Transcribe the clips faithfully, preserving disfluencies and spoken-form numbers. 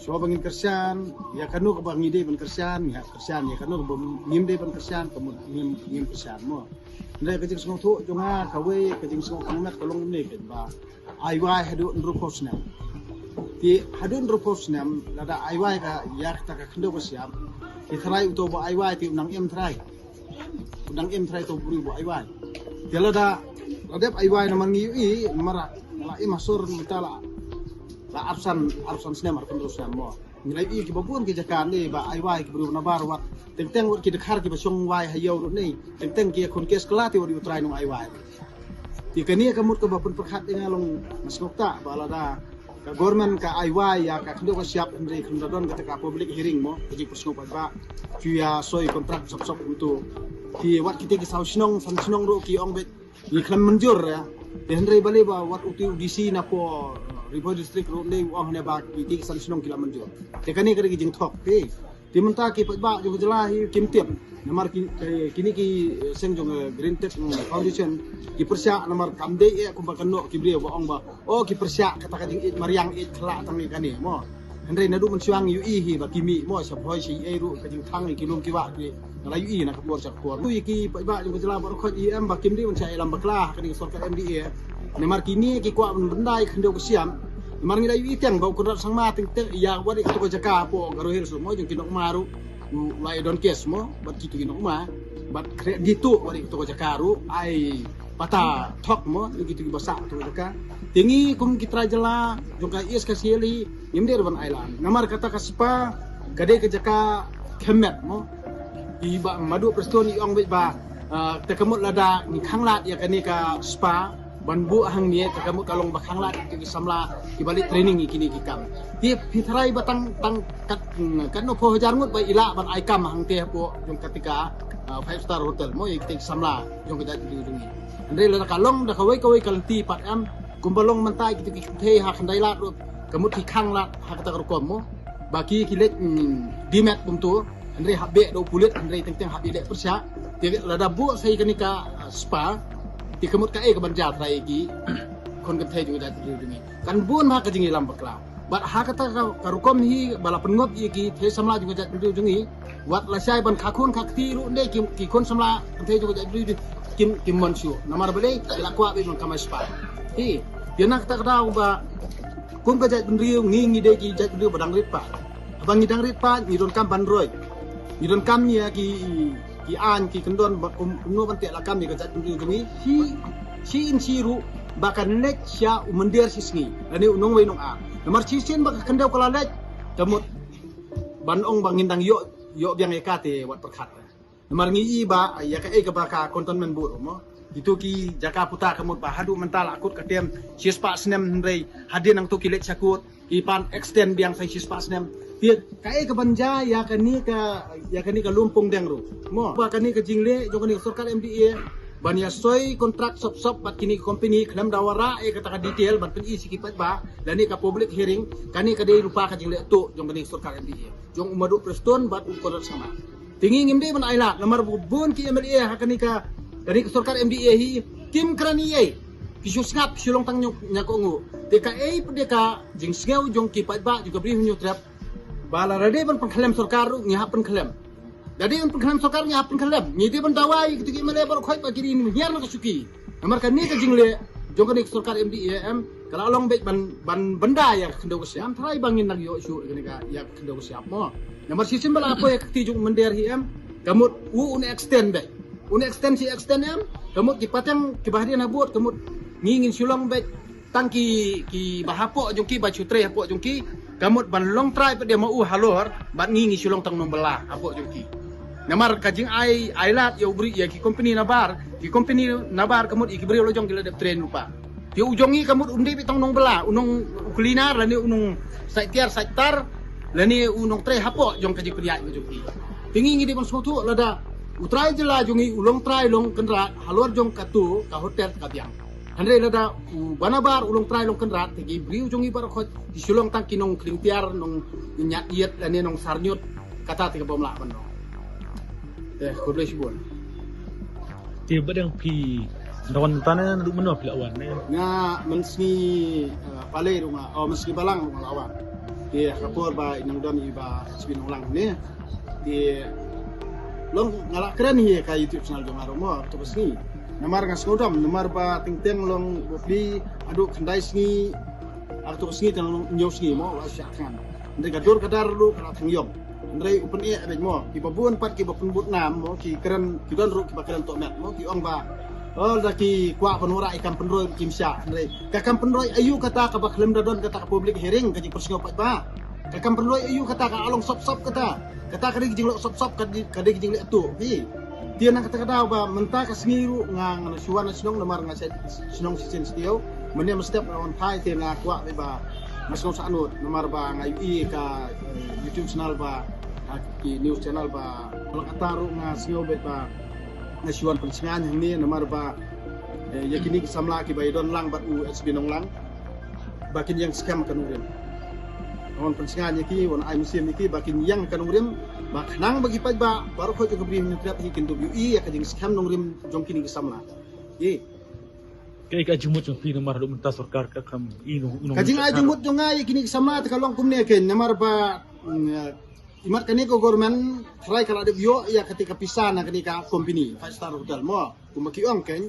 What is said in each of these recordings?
Shuwa ba ngin kyrshan ïa kano kaba ngi dei ban kyrshan, ngi hap kyrshan ïa kano kaba ngim dei ban kyrshan, ka mut ngim, ngim kyrshan mo. Hynrei ka jingsngewthuh jong nga kawei, ka jingsngewthuh met ka long ne, ba ai wai haduh hynriewphew snem. Te haduh hynriewphew snem lada ai wai ka ïa kata ka khyndew ka shyiap, te tharai uto ba ai wai te u nang im tharai. U nang im tharai uto u briew ba ai wai. Te lada la dep ai wai, namar ngi ïohi, namar la im ha sur mynta la, la arphew san, arphew san snem, arphew hynriew snem mo. Ngi la ïohi kiba bun ki jaka ne ba ai wai ki briew nabar, wat teng teng wat ki dkhar kiba shong wai ha ïew ruh ne, teng teng ki ïakhun case kylla te wat ïa u trai nong ai wai. Te kane ka mut kaba pynpyrkhat ïa nga, long nga sngewthuh ba lada ka government ka ai wai ïa ka khyndew ka shyiap, hynrei khlem da don kata ka public hearing mo, ka jingpynsngew paidbah, shu ïa soi contract sop sop kumto. Te wat kita ki saw shnong san shnong ruh ki ong beit ngi khlem mynjur ïa. Te hynrei balei ba wat uto u D C na poh Ri Bhoi District ruh ne u ong ne ba kita ki san shnong ki la mynjur. Te kane ka dei ka jingthok. Te mynta ki paidbah jong ka jylla hi kim tip. Namar ki, eh, kine ki, eh, seng jong, eh, Green Tech, mm, Foundation ki pyrshah namar kam dei eh kumba kano ki briew ba ong ba, oh, ki pyrshah kata ka jingïeit mariang, ïeit khlak tang ïa kane mo. Hynrei naduh mynshuwa ngi ïohi hi ba ki mih mo, sha Bhoi sha ei ruh ka jingthang ïa ki lum ki wah ki, nga la ïohi na ka por sha ka por. Ïa ki paidbah jong ka jylla baroh khoit, em, ba kim dei ban shah ïalam bakla ha kane ka sorkar M D A. Namar kine ki kwah ban bynda ïa ka khyndew ka shyiap. Namar ngi la ïohi teng ba u Conrad Sangma teng teng ïa wad ïa kato ka jaka hapoh Garo Hills mo, jong ki nongma ruh u la ïa don case mo bad kito ki nongma. Bad khreh dei to wad ïa kato ka jaka ruh ai pata thok mo ïa kito kiba sah kato ka jaka. Te ngi kum ki trai jylla jong ka East Khasi Hills hi ngim dei ruh ban ai lad. Namar kata ka spa ka dei ka jaka kham met mo. Te ba Madu Prestone i ong beit ba, ah, te ka mut lada ngi khanglad ïa kane ka spa ban buh hangne, te ka mut ka long ba khanglad ïa ki samla kiba leit training ïa kine ki kam. Te phi tharai ba tang, tang kat, katno phew hajar ngut ba i lah ban ai kam hangte hapoh jong kata ka, ah, five star hotel mo ïa kita ki samla jong ka jaitbynriew jong ngi. Hynrei lada ka long da kawei kawei ka lynti pat, em, kumba long mynta ïa kita ki kynthei ha Khyndailad ruh ka mut ki khanglad ha kata ka rukom mo. Ba ki ki leit, mm, demat kumto, hynrei hap beh da u pulit, hynrei teng teng hap ïaleh pyrshah. Te lada buh sa ïa kane ka, ah, spa, te ka mut kaei kaban jia trai ïa ki khun kynthei jong ka jaitbynriew jong ngi. Kan bun ha ka jingïalam bakla. Bad ha kata ka, ka rukom hi ba la pynngop ïa ki kynthei samla jong ka jaitbynriew jong ngi. Wat lashai ban kha khun kha kti ruh ne ki, ki khun samla kynthei jong ka jaitbynriew jong ngi kim, kim mon shuh. Namar balei? Ki la kwah beit ban kamai spa. Hi, ïa na kata ka daw ba kum ka jaitbynriew ngi, ngi dei ki jaitbynriew ba dang rit paid. Haba ngi dang rit paid ngi donkam ban roi. Ngi donkam ïa ki, ki aiñ ki kyndon ba kum, kumno ban teh lakam ïa ka jaitbynriew jong ngi. Shi, shi in shi ruh ba kan leit sha u mynder shisngi lane u nongwei nongar. Namar shisien ba ka khyndew ka la leit, ka mut ban ong ba ngin dang ïoh, ïoh biang ïa ka te wat pyrkhat. Namar ngi i ba ïa kaei kaba ka cantonment board mo, kito ki jaka puta ka mut ba haduh mynta la kut ka tem shispah snem, hynrei hadien nangto ki leit sha kut ki pan extend biang sa shispah snem. Te kaei kaban jia ïa kane ka, ïa kane ka lum pung deng ruh mo, ba kane ka jingleh jong kane ka sorkar M D A ban ïa soi kontrak sop sop bad kine ki company khlem da wanrah ïa kata ka detail ban pyni sha ki paidbah lane ka public hearing, kane ka dei lypa ka jingleh tuh jong kane ka sorkar M D A jong u Madu Prestone bad u Conrad Sangma. Te ngi ngim dei ban ai lad namar ba bun ki M L A ha kane ka, kane ka sorkar M D A hi kim kren ei ei. Ki shu sngap, ki shu long tang ñiuh, ñiuh kohnguh. Te kaei pat de ka jingsngew jong ki paidbah jong ka Bri Hynñiewtrep ba lada dei ban pynkhlem sorkar ruh ngi hap pynkhlem. Da dei ban pynkhlem sorkar ngi hap pynkhlem. Ngi dei ban dawa ïa kito ki M L A baroh khoit ba ki dei ban hiar na ka shuki. Namar kane ka jingleh jong kane ka sorkar M D A, em, ka la long beit ban, ban bynda ïa ka khyndew ka shyiap. Tharai ba ngin nang ïoh shuh ïa kane ka, ïa ka khyndew ka shyiap mo. Namar shisien ba la poi ïa ka kti jong u mynder hi, em, ka mut u un extend beit. Un extend shi extend, em, ka mut ki pateng kiba hadien habud ka mut ngi ngin shu long beit tang ki, kiba hapoh jong ki, ba shu trei hapoh jong ki, ka mut ban long trai pat de ma u halor bad ngi ngi shu long tang nongbylla hapoh jong ki. Namar ka jingai, ai lad ïa u briew, ïa ki company nabar, ki company nabar ka mut ïa ki briew la jong ki la dep train lypa. Te u jong ngi ka mut um dei beit tang nongbylla, u nong, u cleaner lane u nong sait tiar sait tar lane u nongtrei hapoh jong ka jingpynïaid ka jong ki. Te ngi ngi dei ban sngewthuh lada u trai jylla jong ngi u long trai long kynrad halor jong kato ka hotel ka biang. Hynrei lada u ba nabar u long trai long kynrad, te ki briew jong ngi baroh khoit ki shu long tang ki nongklieng tiar, nongñiad ïit lane nongsar ñiut, kata te ka bym lah ban long. Te khublei shibun. Te ba dang phi da wan mynta ne naduh mynno phi la wan ne? Nga mynsngi, eh, Palei ruh nga, oh, mynsngi Balang ruh nga la wan. Te ha ka por ba i nang don i Bah H B Nonglang ne. Te long nga la kren hi ha ka YouTube channel jong nga ruh mo, ha kato ka sngi. Namar nga sngewdom, namar ba teng teng long u pli haduh khyndai sngi, ha kato ka sngi teng long hynñiew sngi mo, la shah thngan. Hynrei ka dur ka dar ruh ka la thang ïong. Hynrei u pyneh beit mo, kiba bun pat kiba pynbud nam mo, ki kren, ki don ruh kiba kren tohmet mo, ki ong ba, oh, da ki kwah ban wanrah ïa ka kam pynroi kim shah. Hynrei ka kam pynroi aïu kata kaba khlem da don kata ka public hearing, ka jingpyrshang pat ba. Ka kam pynroi aïu kata, ka long sop sop kata. Kata ka dei ka jingleh sop sop, ka dei, ka dei ka jingleh tuh. Hi. Te na kata ka daw ba mynta ka sngi ruh nga, nga shu wan na shnong namar nga shait shnong shisien shuh. Mynne mynstep nga wan phai te nga kwah beit ba nga shnong sha nud namar ba nga ïohi ka, eh, YouTube channel ba, ha ki news channel ba, la kata ruh nga sngew beit ba nga shu wan pynshngaiñ hangne namar ba, eh, ïa kine ki samla kiba ïadon lang bad u H B Nonglang ba kin ïeng skhem ka nongrim. Wan pynshngaiñ ïa ki, wan ai mynsiem ïa ki ba kin ïeng ka nongrim, ba khnang ba ki paidbah baroh khoit jong ka Bri Hynñiewtrep hi kin dup ïohi ïa ka jingskhem nongrim jong kine ki samla. Hi. Kaei ka jingmut jong phi namar haduh mynta sorkar kam i nong, i nong. Ka jingai jingmut jong nga ïa kine ki samla te ka long kumne kein, namar ba, mm, imat kane ka government tharai ka la dep ïoh ïa kata ka pisa na kane ka company Five Star Hotel mo, kumba ki ong kein.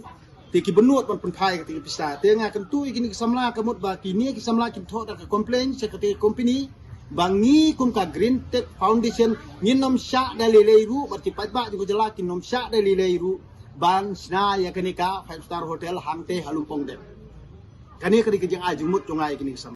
Te ki bynnud ban pynphai kata ka pisa. Te nga kyntu ïa kine ki samla ka mut ba kine ki samla kim thoh da ka complain sha kata ka company ba ngi kum ka Green Tech Foundation ngin ym shah da lei lei ruh, bad ki paidbah jong ka jylla kin ym shah da lei lei ruh ban shna ïa kane ka Five Star Hotel hangtei ha Lumpong Dep. Kane ka dei ka jingai jingmut jong nga ïa kine ki samla.